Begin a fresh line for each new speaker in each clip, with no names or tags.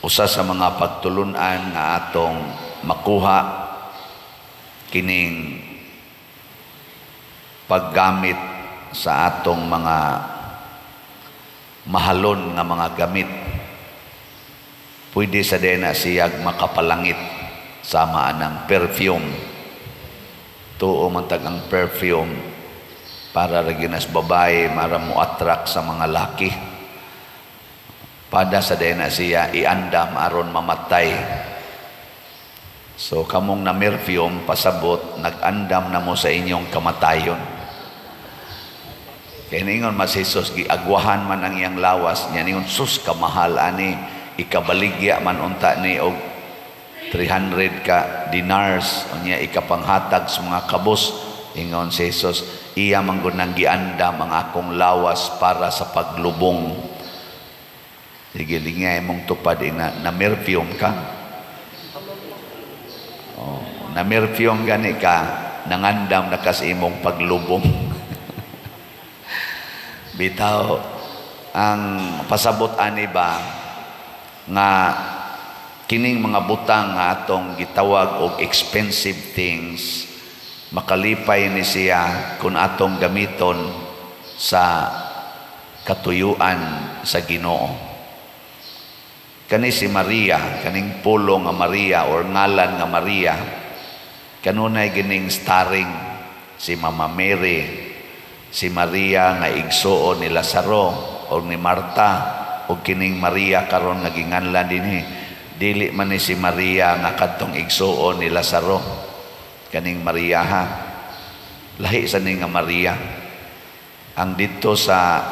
Usa sa mga pagtulunan nga atong makuha kining paggamit sa atong mga mahalon nga mga gamit, pwede sa dena siyag makapalangit, sama anang perfume. Tuo man tag ang perfume para ra ginas babae, mara mo attract sa mga laki. Pada sa dena siya iandam aron mamatay. So kamong na perfume, pasabot nag-andam na mo sa inyong kamatayon. Kaya ningon mas Jesus, giagwahan man ang iyang lawas niya, ningon, "Sus, kamahal ani, ikabaligya man unta ni og 300 ka dinars, unya ikapanghatag sa mga kabus." Ingon si Jesus, "Iya man gud nang giandam ang akong lawas para sa paglubong." Sige, lingay mong tupad ina na perfume ka. Oh, na perfume gani ka, nangandam na kas imong paglubong. Bitaw, ang pasabot ani ba nga kining mga butang nga atong gitawag og expensive things, makalipay ni siya kung atong gamiton sa katuyuan sa Ginoo. Kani si Maria, kaning pulo nga Maria or ngalan nga Maria, kanunay gining starring si Mama Mary, si Maria nga igsuon ni Lazaro o ni Marta, o kining Maria karon nga ginganlan dinhi. Dili man ni si Maria nga kadtong igsuon ni Lazaro. Kaning Maria ha. Lahi sa ni nga Maria. Ang didto sa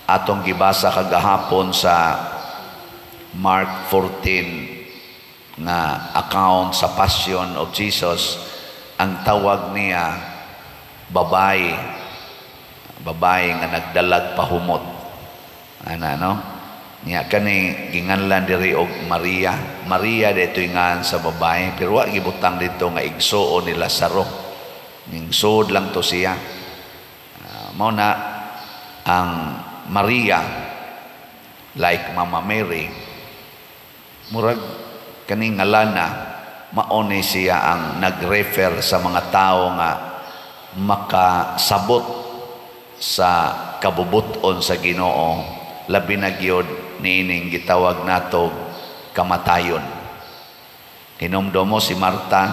atong gibasa kagahapon sa Mark 14 nga account sa Passion of Jesus, ang tawag niya babae, babae nga nagdalag pahumot ana, no? Niya kani ginganlan diri og Maria. Maria dito ngan sa babae, pero wa gibutang dito nga igsuon ni Lazaro, ning sud lang to siya. Mao na ang Maria, like Mama Mary, murag kaning ngalana, mao ni siya ang nag-refer sa mga tao nga makasabot sa kabubuton sa Ginoo, labi na gyud niining gitawag nato kamatayon. Hinumdomo si Marta,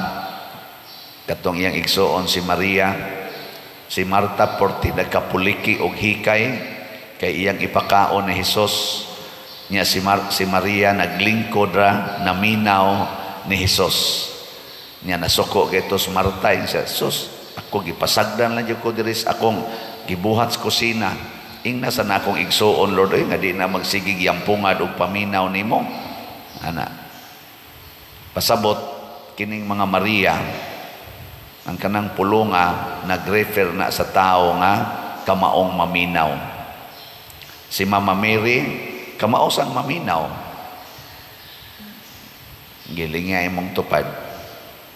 katong iyang igsuon si Maria. Si Marta porti nagkapuliki og hikay kay iyang ipakaon ni Hesus. Nya si Maria naglingkod ra, naminaw ni Hesus. Nya nasuko kay si Marta siya, "Sus, ako gipasagdan lang jud ko diri sa akong gibuhat sa kusina. Ingna sa na akong igsuon, Lord, oy, nga di na magsigig yampungad og paminaw nimo." Ana. Pasabot kining mga Maria, ang kanang pulunga nagrefer na sa tao nga kamaong maminaw. Si Mama Mary kamao sang maminaw. Giling nga imong tupad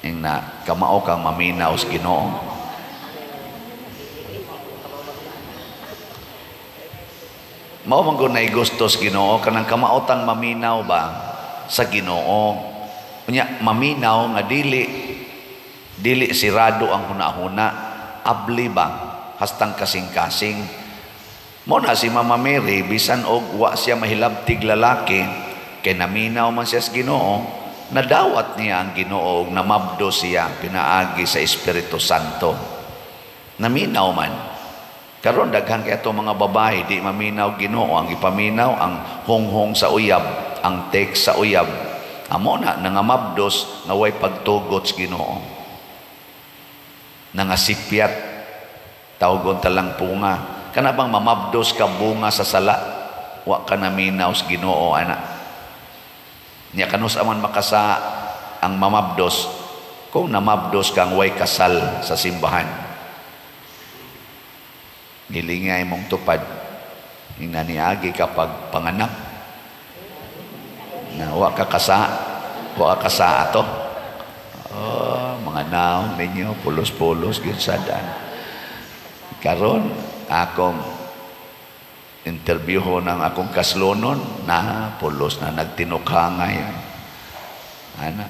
ing na kamao kang maminaw sa Ginoo. Mao man gud nay gusto sa Ginoo kanang kamao tang maminaw ba sa Ginoo. Unya maminaw nga dili dili sirado ang hunahuna, abli ba hastang kasing-kasing. Mo na si Mama Mary, bisan og wa siya mahilabtig lalaki, kay naminaw man siya sa Ginoo, nadawat niya ang Ginoo og namabdo siya pinaagi sa Espiritu Santo. Naminaw man. Karon daghan kay ato mga babae di maminaw Ginoo, ang ipaminaw ang honghong sa uyab, ang text sa uyab. Amo na nangamabdos nga way pagtugot sa Ginoo. Nangasipyat, tawgon talang punga. Kana bang mamabdos ka bunga sa sala, wa ka naminaw sa Ginoo ana. Nya kanus aman makasa ang mamabdos kung namabdos kang way kasal sa simbahan. Gilingay mong tupad ing naniagi kapag panganak na wa ka kasa, wa ka kasa ato. Oh, mga naong ninyo pulos-pulos gyud sadan. Karon akong Interviewho ng akong kaslonon na pulos na nagtinukangay. Ana.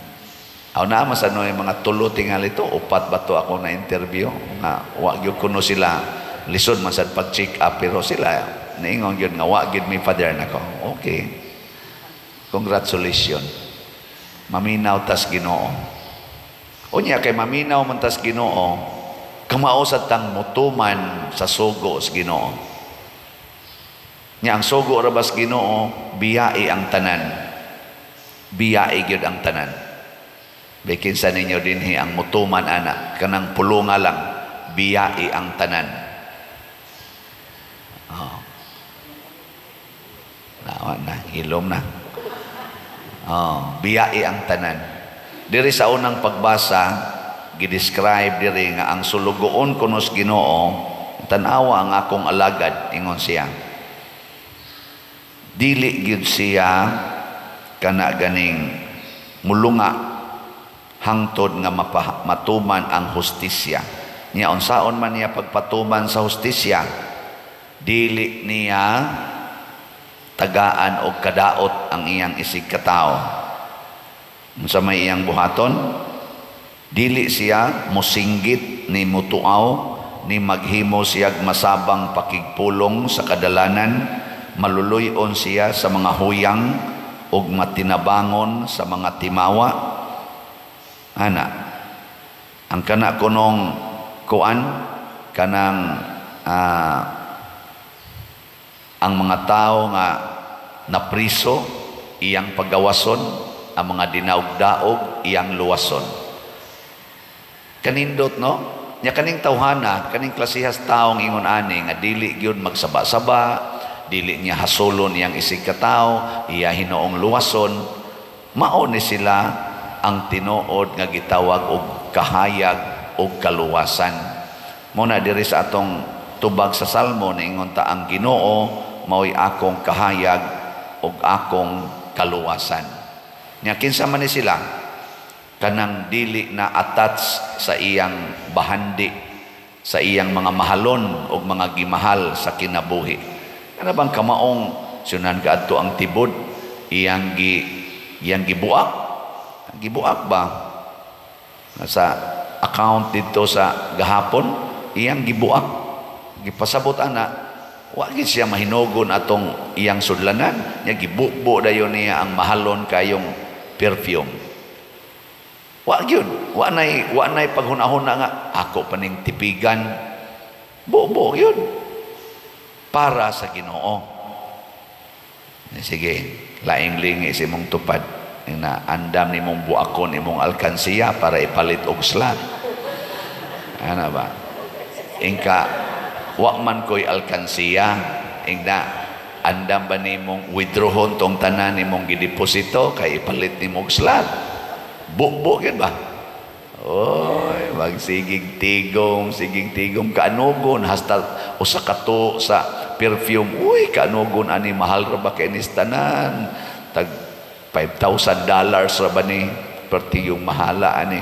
Aw na mas ano yung mga tulo tingali to, upat ba to ako na interview nga wa gyud kuno sila lisod man sad pag check up, pero sila niingon gyud nga wa gyud mi, Father, nako. Okay. Congratulations. Maminaw tas Ginoo. Unya kay maminaw man tas Ginoo, kamao sa tang mutuman sa sugo sa Ginoo. Nya ang sugo ra bas Ginoo, biyai ang tanan. Biyai gyud ang tanan. Bikin sa ninyo dinhi ang mutuman ana, kanang pulunga lang, biyai ang tanan. Oh. Nawa na, hilom na. Oh, biyai ang tanan. Diri sa unang pagbasa, gi-describe diri nga ang sulugoon kunos Ginoo, tan-awa ang akong alagad, ingon siya. Dili gyud siya kana ganing mulunga hangtod nga matuman ang hustisya. Niya unsaon man niya pagpatuman sa hustisya, dili niya tagaan og kadaot ang iyang isig katawo. Unsa may iyang buhaton? Dili siya mosinggit ni mutuaw ni maghimo siyag masabang pakigpulong sa kadalanan, maluluy-on siya sa mga huyang ug matinabangon sa mga timawa. Ana, ang kana kunong kuan kanang ang mga tao nga napriso iyang pagawason, ang mga dinaog-daog iyang luwason. Kanindot, no? Nya kaning tawhana, kaning klasihas taong ingon ani nga dili gyud magsaba-saba, dili niya hasulon iyang isig katawo, iya hinoong luwason, mao ni sila ang tinuod nga gitawag og kahayag og kaluwasan. Muna diri sa atong tubag sa Salmo, niingon ta ang Ginoo mao'y akong kahayag og akong kaluwasan. Nya kinsa man ni sila? Kanang dili na attach sa iyang bahandi, sa iyang mga mahalon og mga gimahal sa kinabuhi. Kana bang kamaong sunan kaadto ang tibod, iyang gibuak? Gibuak ba? Sa account dito sa gahapon, iyang gibuak. Gipasabot ana, wa gid siya mahinugon atong iyang sudlanan. Nya gibubo dayon niya ang mahalon kayong perfume. Wa gyud, wa nay paghunahuna nga ako paning tipigan. Bubo gyud para sa Ginoo. Sige, laing lingi si imong tupad. Na andam nimong buakon imong alkansiya para ipalit og slot. Ana ba? Ingka wa man koy alkansiya, ingna andam ba nimong withdrawon tong tanan nimong gideposito kay ipalit nimo og slot? Bubo gyud ba? Oy, magsigig tigom, sigig tigom kaanugon hasta usa ka to sa perfume. Uy, kaanugon ani, mahal ra ba kay nis tanan? Tag $5,000 ra ba ni? Perti yung mahala ani.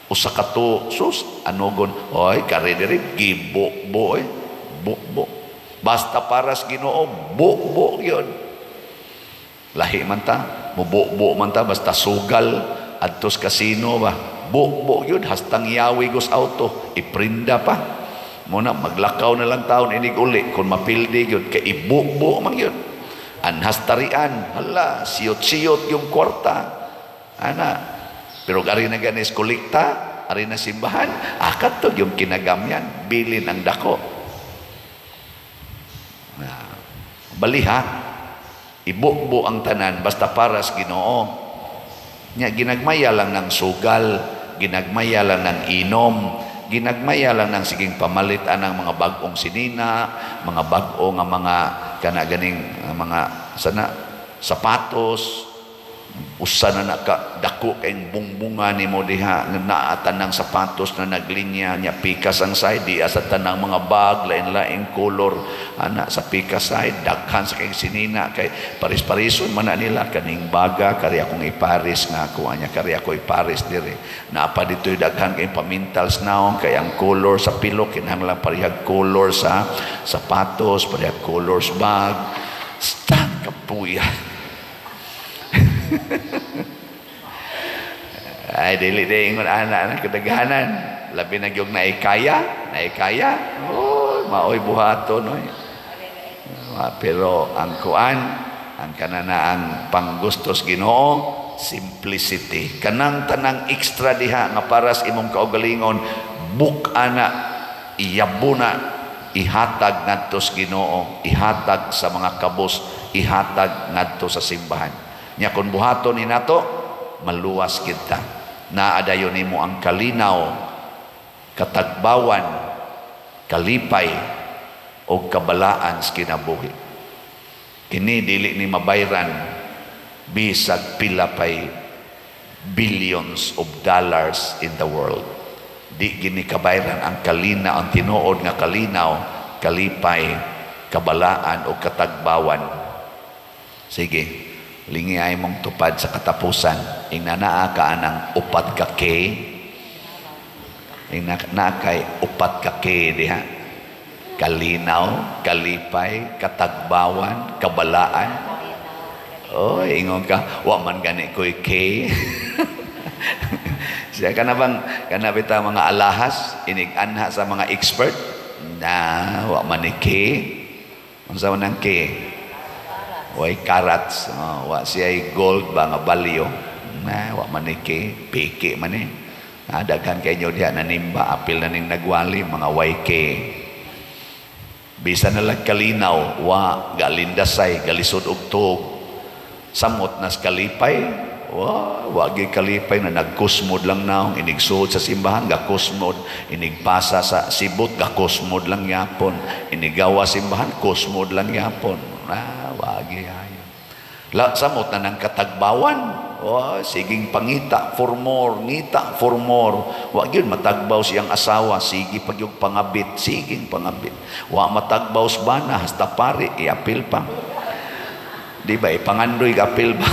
Usa ka to, sus, anugon. Oy, kare diri gibo-bo eh. Bubo. Basta paras Ginoo, bubo gyud. Lahi man ta, mububo man ta basta sugal adtos kasino ba. Bubo gyud hastang yawi gos auto, iprinda pa. Muna maglakaw na lang taon inig uli kung mapildi gyud kay ibubo man gyud. Anhas tarian, hala, siyot-siyot yung kwarta. Ana, pero ari na ganis kolekta, ari na simbahan, akat to yung kinagamyan, bilin ang dako. Na, baliha, ibubo ang tanan basta paras Ginoo. Nya ginagmaya lang ng sugal, ginagmaya lang ng inom, ginagmaya lang ng siging pamalit anang mga bag-ong sinina, mga bag-o nga mga kana ganing mga sana sapatos. Usa na naka dako kay bungbunga nimo diha nga naa tanang sapatos na naglinya nya, pikas ang side di sa tanang mga bag, lain-laing color ana sa pikas side, daghan sa kay sinina kay paris-parison man na nila kaning baga, kari akong iparis nga ako anya, kari ako iparis dire. Naa pa dito'y daghan kay pamintals naong kay ang color sa pilok kinahanglan parehag color sa sapatos, parehag colors bag. Sta kapuya. Ay, dili di ingon ana na kadaghanan. Labi na gyud naikaya, naikaya. Oh, maoy buhaton oy. Pero ang kuan, ang kanana ang panggustos Ginoo, simplicity. Kanang tanang extra diha nga para sa imong kaugalingon, buk ana, iyabo na, ihatag ngadto sa Ginoo, ihatag sa mga kabos, ihatag ngadto sa simbahan. Nya kung buhaton ni nato, maluwas kita. Naa dayon nimo ang kalinaw, katagbawan, kalipay o kabalaan sa kinabuhi. Kini dili ni mabayran bisag pila pay billions of dollars in the world. Di gini kabayran ang kalina, ang tinuod nga kalinaw, kalipay, kabalaan o katagbawan. Sige, lingi ay mong tupad sa katapusan. Ingna naa ka anang upat ka K. Ingna naa kay upat ka K diha. Kalinaw, kalipay, katagbawan, kabalaan. Oh, ingon ka, wa man gani ko'y K. Siya kana bang kana bitaw mga alahas inig-anha sa mga expert na wa man ni K. Unsa man ang K? Way carats, oh, wa siya gold ba nga value. Na wa man ni K, piki man ni. Ah, daghan kay inyo diha nanimba, apil na ning nagwali mga YK. Bisan na lang kalinaw, wa galindasay, galisod og tuog. Samot nas kalipay, wa wagi kalipay na nagkusmod lang naong inigsuod sa simbahan, gakusmod, inigpasa sa sibot, gakusmod lang yapon, inigawa simbahan, kusmod lang yapon. Ah, wagi ayo. La samot na ng katagbawan. Oh, siging pangita for more, ngita for more. Wa gyud matagbaw siyang asawa, sige pag yung pangabit, siging pangabit. Wa matagbaw sa bana, hasta pare, iapil pa. Di ba, ipangandoy apil ba?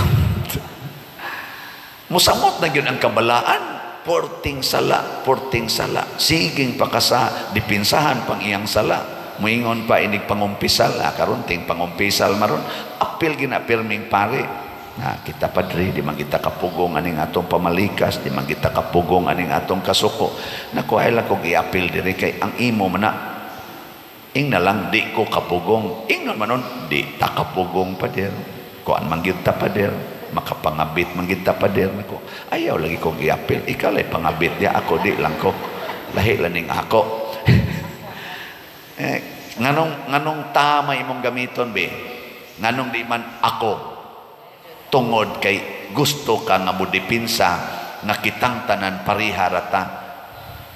Musamot na gyud ang kabalaan, porting sala, porting sala. Siging pakasa, dipinsahan pang iyang sala. Muingon pa inig pangumpisal, ah, karon ting pangumpisal maron, apil gina pirming pare. Na kita padre, di man kita kapugong aning atong pamalikas, di man kita kapugong aning atong kasuko. Naku, ay lang kong iapil diri kay ang imo man na. Ing na lang di ko kapugong, ing na manon di ta kapugong pader. Kuan man gyud ta pader, makapangabit man gyud ta pader nako. Ayaw lagi kong iapil, ikaw lay pangabit dia, ako di lang ko. Lahi lang ning ako. Eh, nganong tama imong gamiton be? Nganong di man ako? Tungod kay gusto ka nga modepinsa nga kitang tanan pareha ra ta.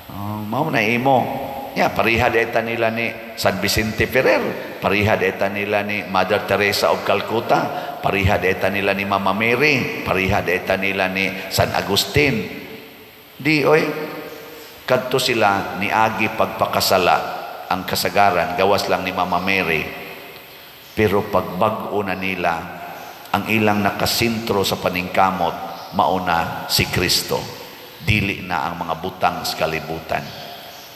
Oh, mao na imo. Ya, pareha ta nila ni San Vicente Ferrer, pareha ta nila ni Mother Teresa of Calcutta, pareha ta nila ni Mama Mary, pareha ta nila ni San Agustin. Di oy, kadto sila niagi pagpakasala ang kasagaran, gawas lang ni Mama Mary. Pero pagbag-o na nila, ang ilang nakasentro sa paningkamot, mauna si Kristo. Dili na ang mga butang sa kalibutan.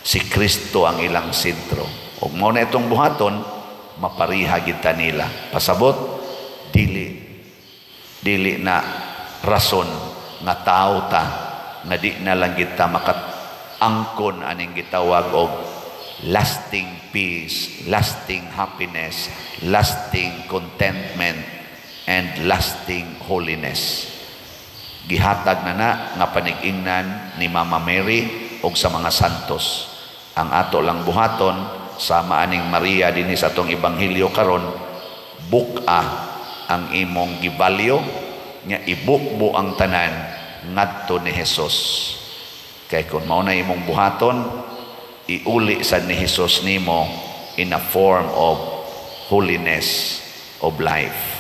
Si Kristo ang ilang sentro. Ug mao na itong buhaton, mapariha kita nila. Pasabot, dili na rason nga tao ta, nga di na lang kita makaangkon aning gitawag og lasting peace, lasting happiness, lasting contentment, and lasting holiness. Gihatag na na nga panig-ingnan ni Mama Mary og sa mga santos. Ang ato lang buhaton sama aning Maria dinhi sa atong ebanghelyo karon, buka ang imong gibalyo nya ibukbo ang tanan ngadto ni Jesus. Kay kung mao na imong buhaton, iuli sad ni Jesus nimo in a form of holiness of life.